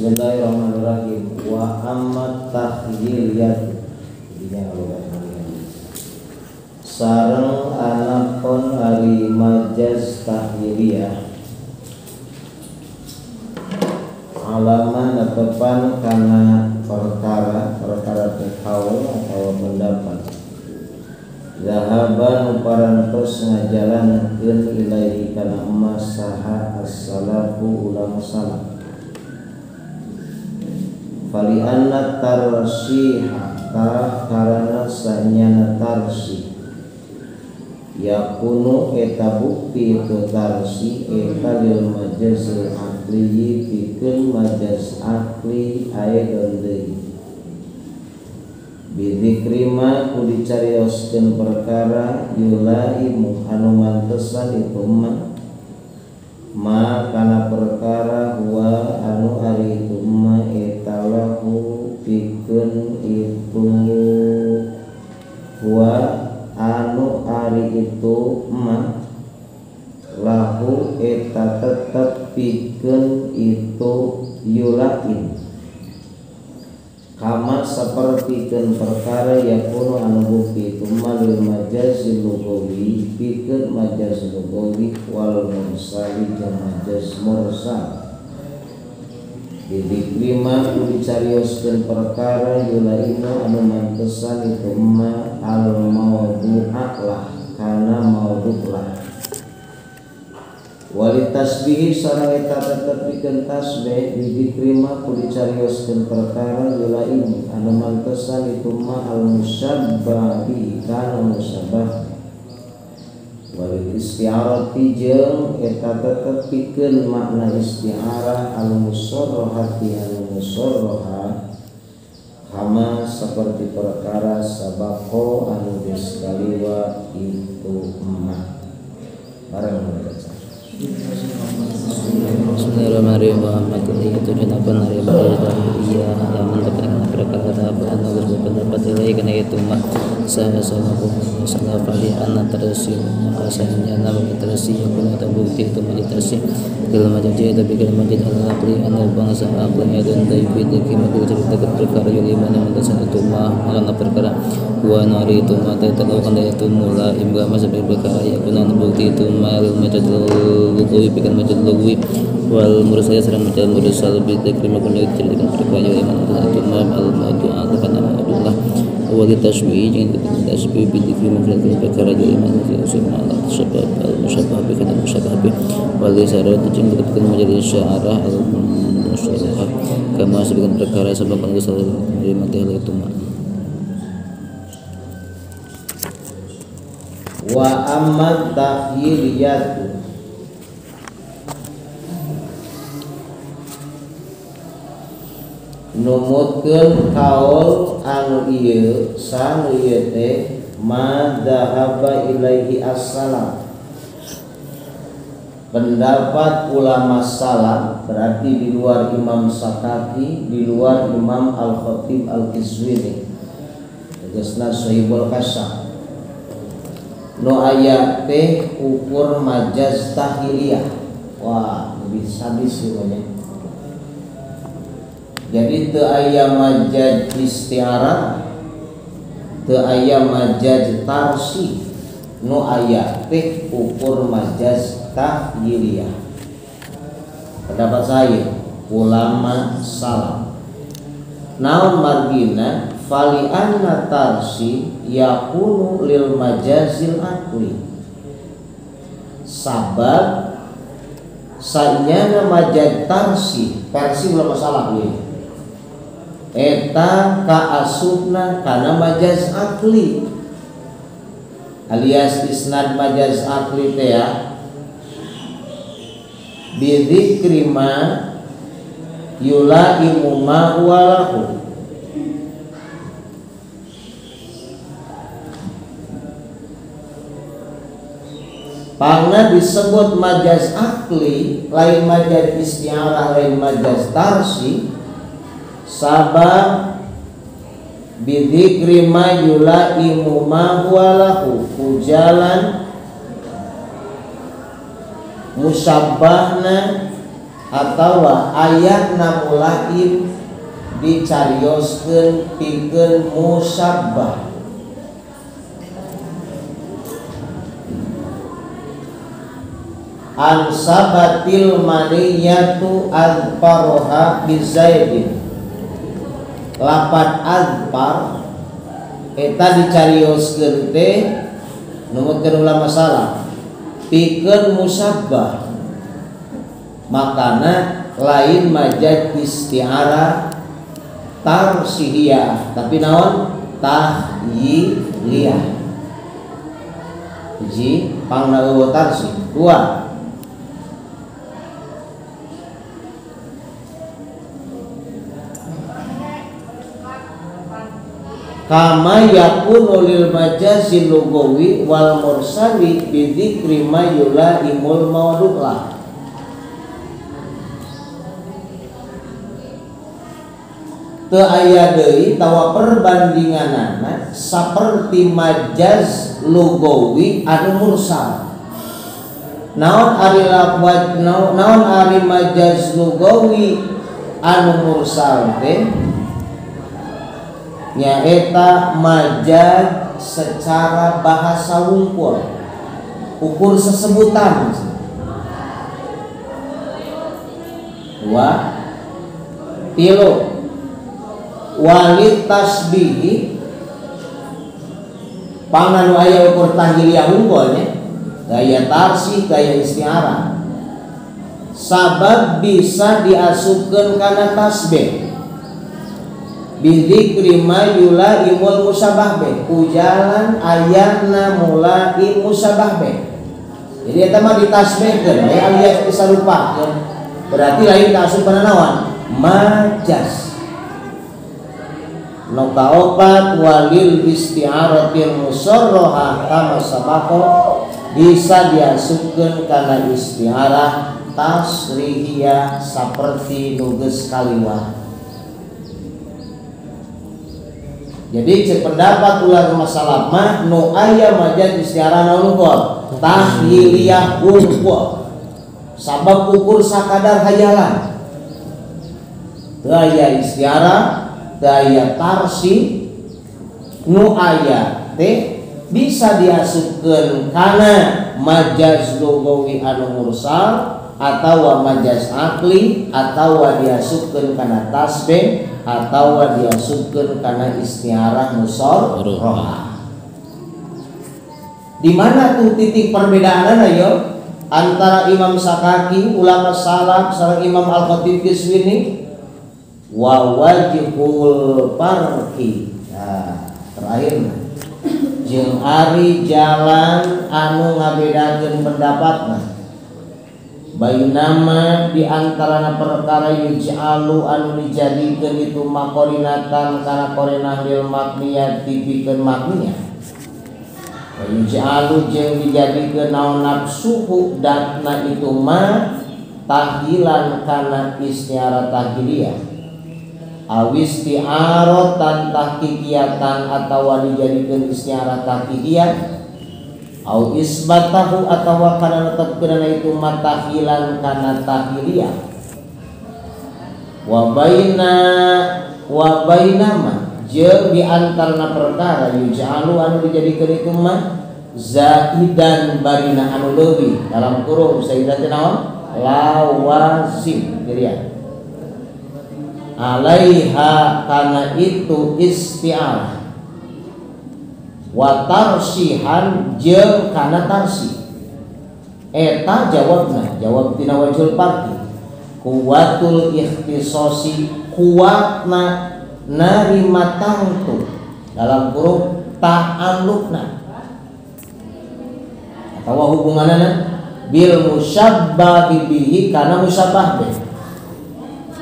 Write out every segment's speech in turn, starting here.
Bismillahirrahmanirrahim. Wa amma tahyiliyat. Sareng anapun ari majaz tahyiliyah alama netepan kana perkara perkara kaul atau pendapat zahaba nu parantos ngajalankeun ilaihi kana emas saha as-salafu ulama salaf fali anna tarsiha karana sanyana tarsi yakunu eta bukti itu tarsi eta lil majazil akli pikeun majaz akli aedon deui bidzikrima ku dicarioskeun perkara yulaimu anu mantesan itu ma ma kana perkara huwa anu ari itu ma eta lahu pikeun itu huwa anu ari itu ma lahu eta tetep pikeun itu yulain kama sapertikeun perkara yakunu anu bukti itu ma lil majazil lughawi pikeun majaz lughawi wal mursali jeung majaz mursal didikrima ku dicarioskeun perkara yulainu anu mantesan itu ma al maudhu'a lah kana maudhu' lah wali tasbihi sareng eta tetep pikeun tasbih didikrima ku dicarioskeun perkara yulainu anu mantesan itu ma al musyabbah bi kana musyabbah walil isti'arati jeung eta tetep pikeun makna isti'arah al musarrahati al musarrahah kama seperti perkara sabaqo anu geus kaliwat itu emak bareng baca. Bismillahirrahmanirrahim. Wa amatullahi wa barakatuh. Iya, lamun tekan perkara anu geus pendapat ilai kana itu mah saha salah fali anna tersi maka sanyana tersi yakun atau bukti itu majid tersi dalam majid tapi kalau majid al aqli anu bangsa aqli dan taibi deki maka cerita perkara yuliman yang mantesan itu mah kana perkara wa nari itu mah tetep kana itu mula imga masa perkara yakun anu bukti itu mah majid lugwi bikin majid lugwi wal mursal sareng majid mursal bi dzikri makun ceritakan perkara yuliman itu mah al maudu'a kana maudu'lah wa tasbih jeung tasbih bi dzikri makun perkara yuliman itu mah al sabab al musyabbah bi kana musyabbah bi wal isyarat jeung tetepkeun majid isyarah al musyabbah kama sebagian perkara sabab geus yuliman itu mah wa amma tahyiliyatu numutkeun kaul anu ieu sanu ieu teh ma dhahaba ilaihi as-salam pendapat ulama salaf berarti di luar Imam Sakaki, di luar Imam Al-Khatib Al-Qizwini tegasna Sahibul Kasyaf no aya teh ukur majaz tahyiliyah. Wah, lebih sadis sih banyak. Jadi teu aya majaz isti'arah, teu aya majaz tarsi, no aya teh ukur majaz tahyiliyah. Pendapat saya ulama salaf. Naon margina fali anna tarsi yakunu lil majazil akli. Sabab sanyana majaz tarsi versi ulama salaf ieu eta kaasupna kana majaz akli alias isnad majaz akli teh ya bidzikri ma yulaimu ma huwa lahu karena disebut majaz akli lain majaz isti'arah lain majaz tarsi sabab bidzikri ma yulaimu ma huwa lahu ku jalan musyabbahna Atawa ayatna mulaim dicarioskeun pikeun musabbah. Ansabatil maniyatu azfaroha bizaidin. Lapat azfar eta dicarioskeun teh numutkeun ulama salaf pikeun musabbah, makana lain majaz isti'arah tarsihiyah tapi naon tahyiliyah. Hiji pangna eueuh tarsih. Dua, kama yakunu lil majazil lugawi wal mursali bi dzikri ma yulaimul mawdu'lah. Teu aya deui tawa perbandinganana saperti majaz lugawi anu mursal. Naon ari lafaz naon ari majaz lugawi anu mursal teh nyaeta majaz secara bahasa wungkul, ukur sesebutan. Dua, tilu, walid tasbihi panganu aya ukur tahyiliyah wungkulnya, gaya tarsih, gaya isti'arah. Sabab bisa diasupkeun kana tasbih bidzikri ma yulaimul musabah be, ujalan ayatna mulaim musabah be. Jadi eta mah ditasbihkeun we alias disarupakeun, berarti lain kaasup kana naon majas. Nu kaopat walil isti'aratil musarraha kama sabaqo, bisa diasupkeun kana isti'arah tasrihiyah saperti nu geus kaliwat. Jadi cek pendapat ulama salaf mah nu aya majaz isti'arah naon unggul tahyiliyah unggul, sabab ukur sakadar hayalan, teu aya isti'arah, teu aya tarsih, nu aya teh bisa diasupkeun kana majaz lugawi anu mursal atawa majaz akli atawa diasupkeun kana tasbih atawa diasupkeun kana isti'arah musarrahah. Di mana tuh titik perbedaanna yo antara Imam Sakaki ulama salaf sareng Imam Al-Khatib Qizwini? Wa wajhul farqi. Nah, terakhir jeung ari jalan anu ngabedakeun pendapatna bainama di antarana perkara yuj'alu anu dijadikeun itu makorinatan kana korinah lil makniyati pikeun makniyah, wa yuj'alu jeung dijadikeun naon nafsuhu datna itu ma tahyilan kana isti'arah tahyiliyah awis isti'aratan tahqiqiyatan atawa dijadikeun isti'arah tahqiqiyah au isbatahu atawa kana netepkeunana itu matahyilan kana tahyiliyah. Wa baina wa bainama jeung di antarana perkara yuj'alu anu dijadikeun itu mah zaidan barina anu leuwih dalam kurung zaidan teh naon lawazim jadi ya alaiha kana itu isti'arah wa tarsihan jeung kana tarsih. Eta jawabna jawab tina wajhul farqi kuwatul ikhtisasi kuatna narima tangtu dalam kurung ta'alluqna atawa hubunganna bil musyabbahi bihi kana musyabbah be.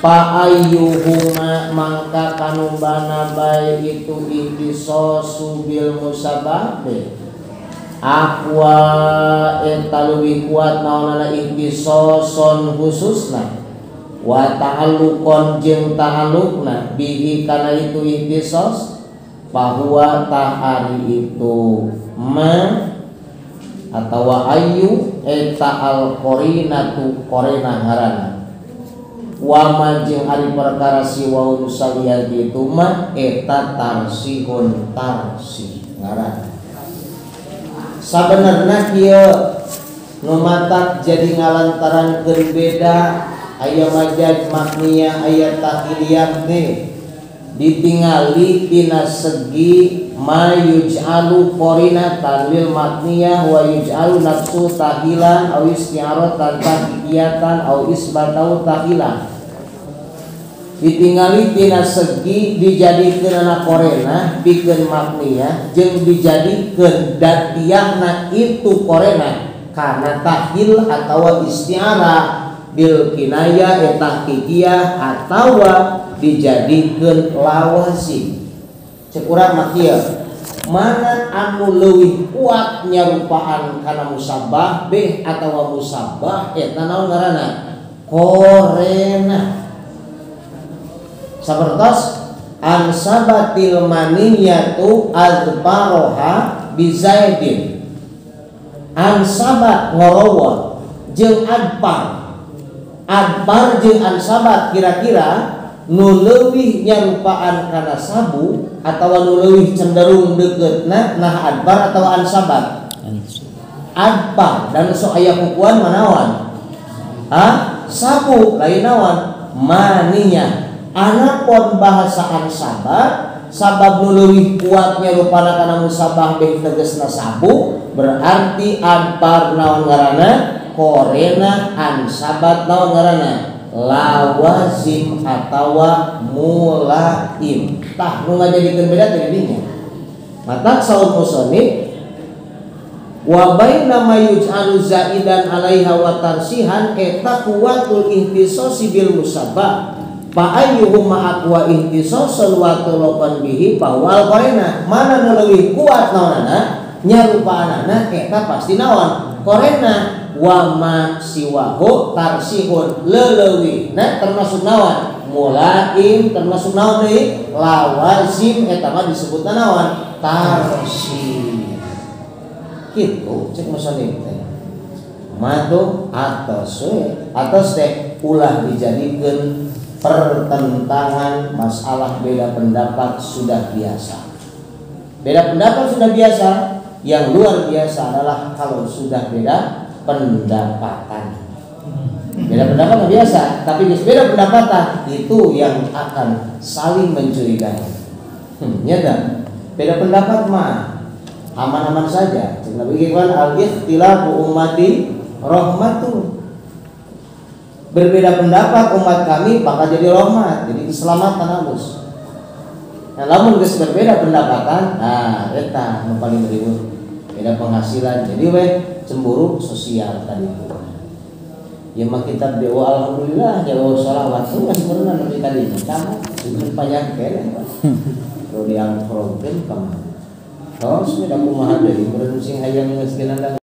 Fa ayyuhuma mangka kanumbana bae itu ihtisasu bil musyabbah be aqwa eta leuwih kuat naonana ihtisason khususna wa ta'alluqon jeung ta'alluqna bihi kana itu ihtisas fahuwa ta'ari itu ma atawa ayu eta al qarinatu qarinah ngaranna Wa ma jeung ari perkara siwa nu salian itu mah eta tarsihun tarsih ngaran. Sabenerna kieu nu matak jadi ngalantaran keur beda aya majaz makniyah aya takhiliyah teh ditingali tina segi ma yuj'alu qarinatan lil makniyah wa yuj'alu nafsu tahilan aw isti'aratan tahiyatan aw isbatau tahilan. Ditingali tina segi dijadikeunana qarinah pikeun makniyah jeung dijadikeun datiahna itu qarinah karena tahil atawa isti'arah bil kinaya eta tahqiqiyah atawa dijadikeun lawazim. Cek urang mah kieu, mana anu leuwih kuat nyarupaan kana musabbah bih atawa musabbah eta naon ngaranna? Qarinah. Sapertos ansabatil maniyatu azbaroha bizaidin. Ansabat ngorowon jeung adbar. Adbar jeung ansabat kira-kira nu leuwih nyarupaan kana sabu atawa nu leuwih cenderung deukeutna nah adbar atawa ansabat? Adbar dan sok aya kukuan manawan? Ha? Sabu lain naon? Maninya. Anapun bahasa ansabat sabab nu leuwih kuat nyarupana kana musabah beh tegasna sabu berarti adbar naon ngaranna? Qorena ansabat naon ngaranna? Lawazim atawa mulaim. Tah nu ngajadikeun beda teh dinya. Matak saur musannif wa baina ma yuj'alu zaidan 'alaiha wa tarsihan eta kuwatul ihtisasi bil musabbah. Fa ayyuhuma aqwa ihtisasan wa tulaban bihi fa wal qarina. Mana nu leuwih kuat naonana nyarupaanana eta pasti naon? Qarina. Wa ma siwahu tarsihun leleuwihna termasuk naon? Mulaim termasuk naon deui? Lawazim eta mah disebutna naon? Tarsih. Kitu cek musannif teh. Matu atos we, atos teh ulah dijadikeun pertentangan masalah beda pendapat sudah biasa. Beda pendapat sudah biasa, yang luar biasa adalah kalau sudah beda pendapatan. Beda pendapat biasa, tapi beda pendapatan itu yang akan saling mencurigai. Nyata. Beda pendapat mah aman-aman saja. Nabi kan al-ikhtilafu ummati rahmatun. Berbeda pendapat umat kami bakal jadi rahmat, jadi keselamatan halus. Nah, lamun geus berbeda pendapatan, nah eta nu paling ribut. Beda penghasilan, jadi weh cemburu sosial tadi itu. Ya mah kitab dewa alhamdulillah jauh sholawat tuh masih pernah lebih tadi kamu itu panjang kene Pak. Kalau yang program kamu. Terus beda kumaha deui, sing hayang geus